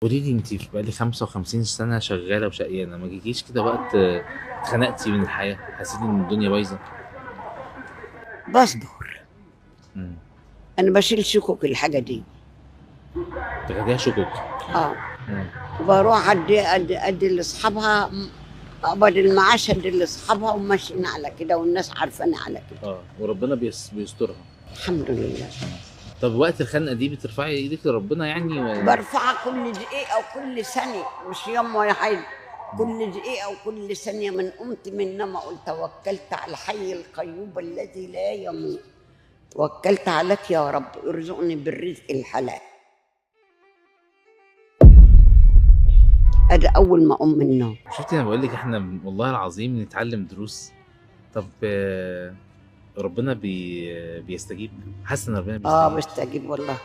قولي لي انت بقالي 55 سنة شغالة وشقيانه، ما جيكيش كده وقت اتخنقتي من الحياة، حسيتي ان الدنيا بايظة؟ بصبر. مم. انا بشيل شكوك الحاجة دي. تاخديها شكوك؟ اه. مم. وبروح ادي لاصحابها، اقبض المعاش ادي لاصحابها، وماشيين على كده، والناس عارفاني على كده. اه، وربنا بيسترها. الحمد لله. طب وقت الخنقه دي بترفعي ايدك لربنا يعني ولا؟ برفعها كل دقيقة وكل ثانية، مش يوم ولا حاجة، كل دقيقة وكل ثانية. من قمت من النوم قلت توكلت على الحي القيوم الذي لا يموت، توكلت عليك يا رب ارزقني بالرزق الحلال. ادي اول ما اقوم من النوم. شفتي انا بقول لك احنا والله العظيم نتعلم دروس. طب ربنا بيستجيب؟ حاسه ان ربنا بيستجيب؟ اه بيستجيب والله.